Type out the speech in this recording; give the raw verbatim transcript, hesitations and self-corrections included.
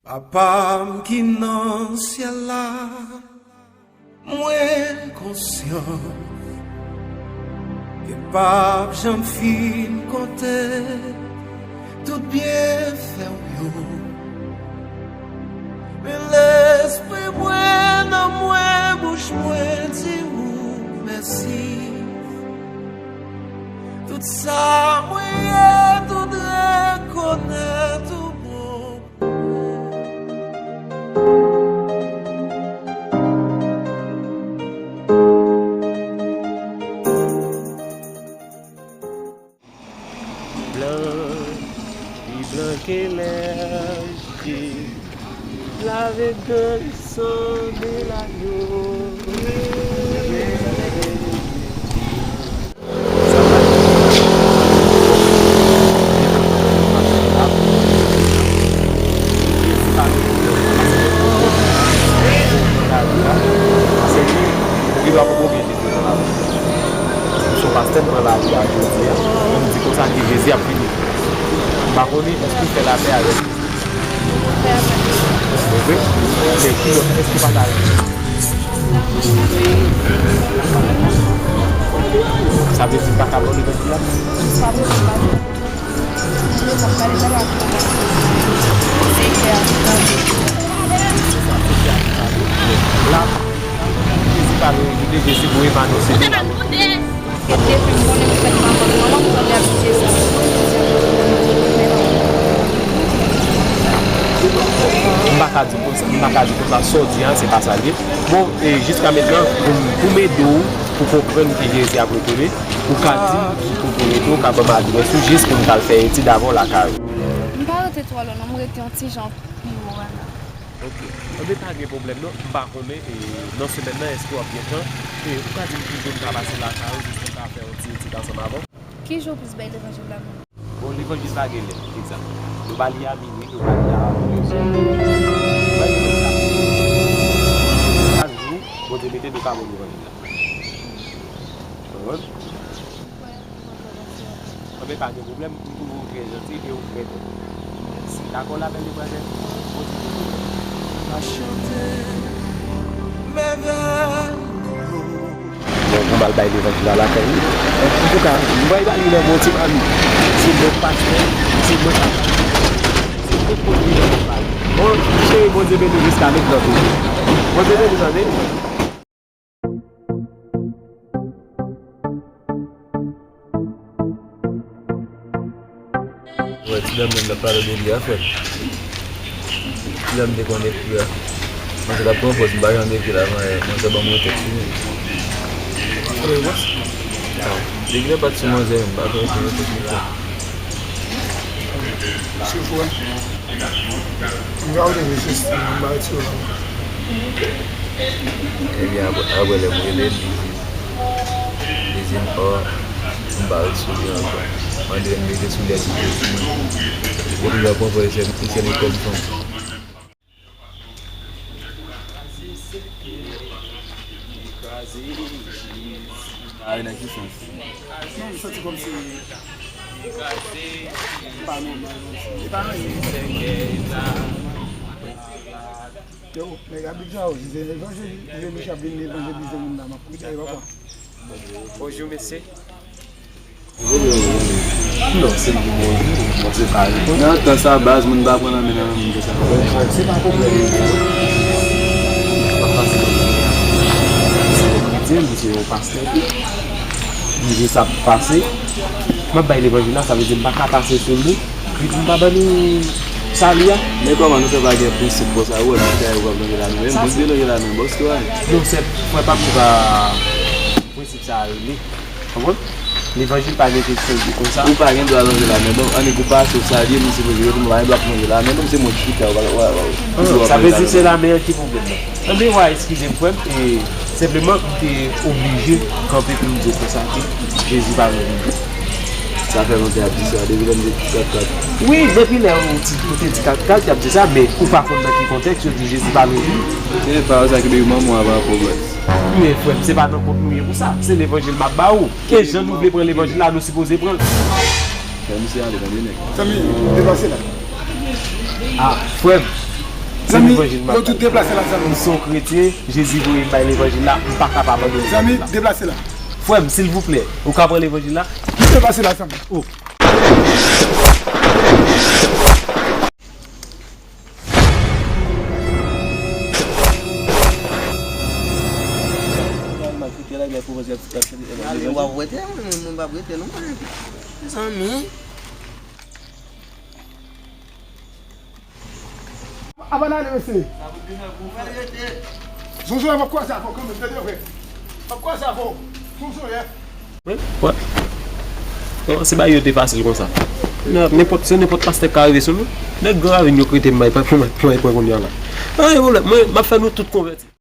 Papa m ki nan syèl la, mwen konsyan ke p ap janm fin konte tout byenfè w yo. Men lespri mwen, nan mwen, bouch mwen di ou mèsi. Tout sa mwen ye, tout rekonèt ou bon. Blan, pi blan ke lèj ki lave de san de lagno. Li pa poko gen Jezi nan lavi. M se yon pastè, m pran lavi a jodi a. M di konsa ke Jezi ap vini. M pa konnen èske w fè lapè avèk Jezi. Ou vre? Men kilòt, èske w pa ta renmen? Sa vle di m pa ka ba w levanjil la? La, Jezi pa nou kite, Jezi voye m anonse nou. Depi m konnen m fèt manman m, manman m konn li ap di Jezi. M pa ka di konsa, m pa ka di konsa, sa w di a, se pa sa l ye. Bon, e jiska mentnan, pou m, pou m ede w, pou konprann ki Jezi ap retounen, ou ka di m ki kote w rete, ou ka ban m adrès ou, jis pou m t al fè etid avè w lakay ou. M pa rete twò lwen, non, m rete yon ti jan pi wo a la. Ok. Enben, pa gen pwoblèm, non. M pa konnen, e, nan semèn nan, èske w ap gen tan? E, ou ka di m ki jou m ka pase lakay ou, jis pou m ka fè yon ti etid ansanm avè w? Ki jou w plis bay levanjil la menm? Bon, levanjil pa gen lè egzak. Nou ba li a minui, nou ba li a trèzè. Nou ba levanjil la. Chak jou, Bondye mete nou ka ba w levanjil la. Konprann? Enben, pa gen pwoblèm, m twouve w trè janti e w trè bon. Dakò, la bèl demwazèl? Bondye beni w. Bon, pou m al bay levanjil la lakay li. Antouka, m pral ba li nan bon ti mami. Se bon pastè, se bon pastè. Se tout moun ki nan papa. Bon, cheri, Bondye beni w jiska mentnan toujou. Bondye beni w, tande. Wè, ti dam nan, m t ap pale de li a, frè m. Ti dam te konn ekri a. Manzè t ap pran pòz, m pa janm ekri l avan yè. Manzè ban m yon tèks li menm. Pran yon pòz? Depi lè pa t sou manzè menm, m pa janm ekri yon tèks li frè m. Sou fò. M ka ouvri jis, m ba ti yo la. Ebyen, apre, apre lè m rele l, li di, li di m, ò, m pa ret sou li ankò. Mande m mete sou li a, li di, epi lè konprann se, se li kòm fanm. Kraze, kraze, kraze. Kraze nan ki sans? Non, m santi kòmsi pa nòmal, non. E pa anyen. Yo, nèg Abidjan yo, se evanjelize, Michel ap vin evanjelize moun la, m ap koute, papa. Bonjou, mesye. Non, se li ki bonjou, Bondye pa reponn. Nan tan sa, baz, moun pa pran nan men nan moun konsa. Se pa pwoblèm. M ap pase nan men. Se yon kretyen, li se yon pastè tou. M di sa ap pase. M ap bay levanjil la, sa vle di m pa ka pase sou li. Epi m pa ban nou sali a. Men kòman nou fè pa gen prensip konsa? Ou wè, m chita yo pral lonje la men. Menm moun ki lonje la men, bòs tou a. Non, se frè pa m ki pa prensip sa a rele. Konprann? Levanjil pa gen kesyon de konsa. Ou pa gen dwa lonje la men. Donk, annik ou pase, ou salye, moun sipoze rete, ou pa gen dwa lonje la men. Donk, se mwen ki chita, ou pa, ou pa, ou pa. Sa vle di se la men an ki pwoblèm nan. Anben, w a eskize m, frè m, e senpleman, m te oblije kanpe pou m di w konsa ke Jezi pa revini. Sa fè lontan y ap di sa, depi lè m te kat kat. Wi, depi lè ou ti, ou te di kat kat, y ap di sa, men ou pa konn nan ki kontèks yo di Jezi pa revini. Se pawòl sa ki depi manman w a pa pwoblèm. Men frè m, se pa nan kont nou ye pou sa. Se levanjil m ap ba ou. E jan nou vle pran levanjil la, nou sipoze pran l. Fè misye ale, tande nèg. Zanmi, depase la. A, frè m. Zanmi, levanjil m ap bay. Yo tout deplase la, zanmi. M se yon kretyen, Jezi voye m bay levanjil la, m pa ka pa abandone levanjil la. Zanmi, deplase la. Frè m, silvouplè, ou ka pran levanjil la? Deplase la, zanmi. Oh. Mwen pa p rete non, mwen. Zanmi. Avan n ale, mesye. Zonzonyè, m ap kwaze avè w kanmenm, tande vre. M ap kwaze avè w, Zonzonyè. Wi, wè. Bon, se bagay yo te fasil konsa. Nenpòt, se nenpòt pastè k ka rive sou nou. Nèg Gran Ravin yo k rete m bay, pa pou mwen, pou mwen, pou mwen kounye a la. Anyen pwoblèm, mwen, m ap fè nou tout konvèti.